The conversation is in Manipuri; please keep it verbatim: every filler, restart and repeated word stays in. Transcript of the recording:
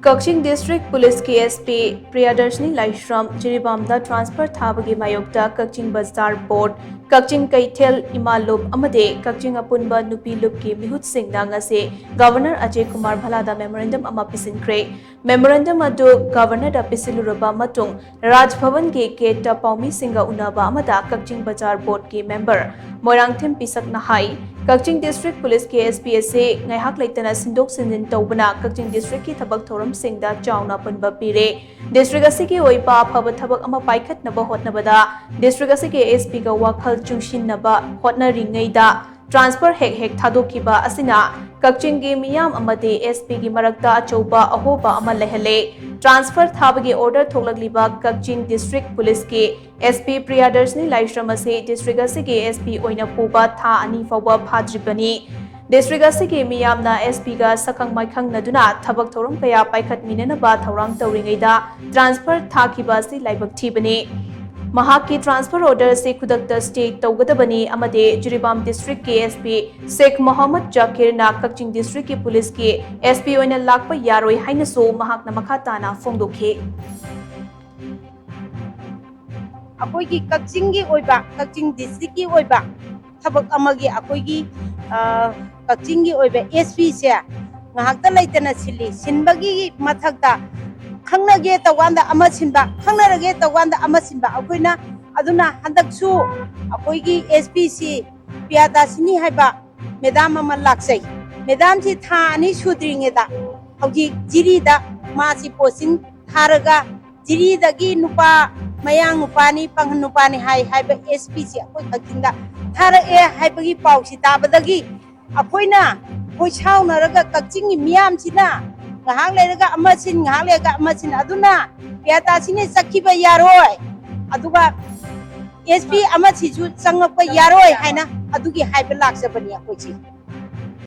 ꯀꯛꯆꯤꯡ ꯗꯤꯁꯇ꯭ꯔꯤꯛ ꯄꯨꯂꯤꯁꯀꯤ ꯑꯦꯁ ꯄꯤ ꯄ꯭ꯔꯤꯌꯥꯗꯔꯁꯤꯅꯤ ꯂꯥꯏꯁ꯭ꯔꯝ ꯖꯤꯔꯤꯕꯥꯝꯗ ꯇ꯭ꯔꯥꯟꯁꯐꯔ ꯊꯥꯕꯒꯤ ꯃꯥꯌꯣꯛꯇ ꯀꯛꯆꯤꯡ ꯕꯖꯥꯔ ꯕꯣꯔꯗ, ꯀꯛꯆꯤꯡ ꯀꯩꯊꯦꯜ ꯏꯃꯥ ꯂꯨꯞ ꯑꯃꯗꯤ ꯀꯛꯆꯤꯡ ꯑꯄꯨꯟꯕ ꯅꯨꯄꯤ ꯂꯨꯞꯀꯤ ꯃꯤꯍꯨꯠꯁꯤꯡꯅ ꯉꯁꯤ ꯒꯕꯔꯅꯔ ꯑꯖꯌ ꯀꯨꯃꯥꯔ ꯚꯂꯥꯗ ꯃꯦꯃꯣꯔꯦꯟꯗꯝ ꯑꯃ ꯄꯤꯁꯤꯟꯈ꯭ꯔꯦ꯫ ꯃꯦꯃꯣꯔꯦꯟꯗꯝ ꯑꯗꯨ ꯒꯕꯔꯅꯔꯗ ꯄꯤꯁꯤꯜꯂꯨꯔꯕ ꯃꯇꯨꯡ ꯔꯥꯖ ꯚꯕꯟꯒꯤ ꯒꯦꯠꯇ ꯄꯥꯎꯃꯤꯁꯤꯡꯒ ꯎꯅꯕ ꯑꯃꯗ ꯀꯛꯆꯤꯡ ꯕꯖꯥꯔ ꯕꯣꯔꯗꯀꯤ ꯃꯦꯝꯕꯔ ꯃꯣꯏꯔꯥꯡꯊꯦꯝ ꯄꯤꯁꯛꯅ ꯍꯥꯏ, ꯀꯛꯆꯤꯡ ꯗꯤꯁꯇ꯭ꯔꯤꯛ ꯄꯨꯂꯤꯁꯀꯤ ꯑꯦꯁ ꯄꯤ ꯑꯁꯤ ꯉꯥꯏꯍꯥꯛ ꯂꯩꯇꯅ ꯁꯤꯟꯗꯣꯛ ꯁꯤꯟꯖꯤꯟ ꯇꯧꯕꯅ ꯀꯛꯆꯤꯡ ꯗꯤꯁꯇ꯭ꯔꯤꯛꯀꯤ ꯊꯕꯛ ꯊꯧꯔꯝꯁꯤꯡꯗ ꯆꯥꯎꯅ ꯑꯄꯨꯟꯕ ꯄꯤꯔꯦ꯫ ꯗꯤꯁꯇ꯭ꯔꯤꯛ ꯑꯁꯤꯒꯤ ꯑꯣꯏꯕ ꯑꯐꯕ ꯊꯕꯛ ꯑꯃ ꯄꯥꯏꯈꯠꯅꯕ ꯍꯣꯠꯅꯕꯗ ꯗꯤꯁꯇ꯭ꯔꯤꯛ ꯑꯁꯤꯒꯤ ꯑꯦꯁ ꯄꯤꯒ ꯋꯥꯈꯜ ꯆꯨꯡꯁꯤꯟꯅꯕ ꯍꯣꯠꯅꯔꯤꯉꯩꯗ ꯇ꯭ꯔꯥꯟꯁꯐꯔ ꯍꯦꯛ ꯍꯦꯛ ꯊꯥꯗꯣꯛꯈꯤꯕ ꯑꯁꯤꯅ ꯀꯛꯆꯤꯡꯒꯤ ꯃꯤꯌꯥꯝ ꯑꯃꯗꯤ ꯑꯦꯁ ꯄꯤꯒꯤ ꯃꯔꯛꯇ ꯑꯆꯧꯕ ꯑꯍꯣꯕ ꯑꯃ ꯂꯩꯍꯜꯂꯦ꯫ ꯇ꯭ꯔꯥꯟꯁꯐꯔ ꯊꯥꯕꯒꯤ ꯑꯣꯔꯗꯔ ꯊꯣꯛꯂꯛꯂꯤꯕ ꯀꯛꯆꯤꯡ ꯗꯤꯁꯇ꯭ꯔꯤꯛ ꯄꯨꯂꯤꯁꯀꯤ ꯑꯦꯁ ꯄꯤ ꯄ꯭ꯔꯤꯌꯥꯗꯔꯁꯤꯅꯤ ꯂꯥꯏꯁ꯭ꯔꯝ ꯑꯁꯤ ꯗꯤꯁꯇ꯭ꯔꯤꯛ ꯑꯁꯤꯒꯤ ꯑꯦꯁ ꯄꯤ ꯑꯣꯏꯅ ꯄꯨꯕ ꯊꯥ ꯑꯅꯤ ꯐꯥꯎꯕ ꯐꯥꯗ꯭ꯔꯤꯕꯅꯤ꯫ ꯗꯤꯁꯇ꯭ꯔꯤꯛ ꯑꯁꯤꯒꯤ ꯃꯤꯌꯥꯝꯅ ꯑꯦꯁ ꯄꯤꯒ ꯁꯛꯈꯪ ꯃꯥꯏꯈꯪꯅꯗꯨꯅ ꯊꯕꯛ ꯊꯧꯔꯝ ꯀꯌꯥ ꯄꯥꯏꯈꯠꯃꯤꯟꯅꯅꯕ ꯊꯧꯔꯥꯡ ꯇꯧꯔꯤꯉꯩꯗ ꯇ꯭ꯔꯥꯟꯁꯐꯔ ꯊꯥꯈꯤꯕ ꯑꯁꯤ ꯂꯥꯏꯕꯛ ꯊꯤꯕꯅꯤ꯫ ꯃꯍꯥꯛꯀꯤ ꯇ꯭ꯔꯥꯟꯁꯐꯔ ꯑꯣꯔꯗꯔ ꯑꯁꯤ ꯈꯨꯗꯛꯇ ꯁ꯭ꯇꯦ ꯇꯧꯒꯗꯕꯅꯤ ꯑꯃꯗꯤ ꯖꯤꯔꯤꯕꯥꯝ ꯗꯤꯁꯇ꯭ꯔꯤꯛꯀꯤ ꯑꯦꯁ ꯄꯤ ꯁꯦꯈ ꯃꯣꯍꯝꯃꯗ ꯖꯥꯀꯤꯔꯅ ꯀꯛꯆꯤꯡ ꯗꯤꯁꯇ꯭ꯔꯤꯛꯀꯤ ꯄꯨꯂꯤꯁꯀꯤ ꯑꯦꯁ ꯄꯤ ꯑꯣꯏꯅ ꯂꯥꯛꯄ ꯌꯥꯔꯣꯏ ꯍꯥꯏꯅꯁꯨ ꯃꯍꯥꯛꯅ ꯃꯈꯥ ꯇꯥꯅ ꯐꯣꯡꯗꯣꯛꯈꯤ꯫ ꯑꯩꯈꯣꯏꯒꯤ ꯀꯛꯆꯤꯡꯒꯤ ꯑꯣꯏꯕ, ꯀꯛꯆꯤꯡ ꯗꯤꯁꯇ꯭ꯔꯤꯛꯀꯤ ꯑꯣꯏꯕ ꯊꯕꯛ ꯑꯃꯒꯤ ꯑꯩꯈꯣꯏꯒꯤ, ꯑ, ꯀꯛꯆꯤꯡꯒꯤ ꯑꯣꯏꯕ ꯑꯦꯁ ꯄꯤꯁꯦ ꯉꯥꯏꯍꯥꯛꯇ ꯂꯩꯇꯅ ꯁꯤꯜꯂꯤ꯫ ꯁꯤꯟꯕꯒꯤ ꯃꯊꯛꯇ ꯈꯪꯅꯒꯦ ꯇꯧꯀꯥꯟꯗ ꯑꯃ ꯁꯤꯟꯕ, ꯈꯪꯅꯔꯒꯦ ꯇꯧꯀꯥꯟꯗ ꯑꯃ ꯁꯤꯟꯕ꯫ ꯑꯩꯈꯣꯏꯅ ꯑꯗꯨꯅ ꯍꯟꯗꯛꯁꯨ ꯑꯩꯈꯣꯏꯒꯤ ꯑꯦꯁ ꯄꯤꯁꯤ ꯄ꯭ꯔꯤꯌꯥꯗꯥꯁꯤꯅꯤ ꯍꯥꯏꯕ ꯃꯦꯗꯥꯝ ꯑꯃ ꯂꯥꯛꯆꯩ꯫ ꯃꯦꯗꯥꯝꯁꯤ ꯊꯥ ꯑꯅꯤ ꯁꯨꯗ꯭ꯔꯤꯉꯩꯗ ꯍꯧꯖꯤꯛ ꯖꯤꯔꯤꯗ ꯃꯥꯁꯤ ꯄꯣꯁꯇꯤꯡ ꯊꯥꯔꯒ ꯖꯤꯔꯤꯗꯒꯤ ꯅꯨꯄꯥ, ꯃꯌꯥꯡ ꯅꯨꯄꯥꯅꯤ, ꯄꯥꯡꯒꯜ ꯅꯨꯄꯥꯅꯤ ꯍꯥꯏ, ꯍꯥꯏꯕ ꯑꯦꯁ ꯄꯤꯁꯤ ꯑꯩꯈꯣꯏ ꯀꯛꯆꯤꯡꯗ ꯊꯥꯔꯛꯑꯦ ꯍꯥꯏꯕꯒꯤ ꯄꯥꯎꯁꯤ ꯇꯥꯕꯗꯒꯤ ꯑꯩꯈꯣꯏꯅ ꯑꯩꯈꯣꯏ ꯁꯥꯎꯅꯔꯒ ꯀꯛꯆꯤꯡꯒꯤ ꯃꯤꯌꯥꯝꯁꯤꯅ ꯉꯥꯏꯍꯥꯛ ꯂꯩꯔꯒ ꯑꯃ ꯁꯤꯟ, ꯉꯥꯏꯍꯥꯛ ꯂꯩꯔꯒ ꯑꯃ ꯁꯤꯟ, ꯑꯗꯨꯅ ꯄ꯭ꯔꯤꯌꯥꯗꯥꯁꯤꯅꯤ ꯆꯠꯈꯤꯕ ꯌꯥꯔꯣꯏ, ꯑꯗꯨꯒ ꯑꯦꯁ ꯄꯤ ꯑꯃꯁꯤꯁꯨ ꯆꯪꯉꯛꯄ ꯌꯥꯔꯣꯏ ꯍꯥꯏꯅ ꯑꯗꯨꯒꯤ ꯍꯥꯏꯕ ꯂꯥꯛꯆꯕꯅꯤ ꯑꯩꯈꯣꯏꯁꯤ꯫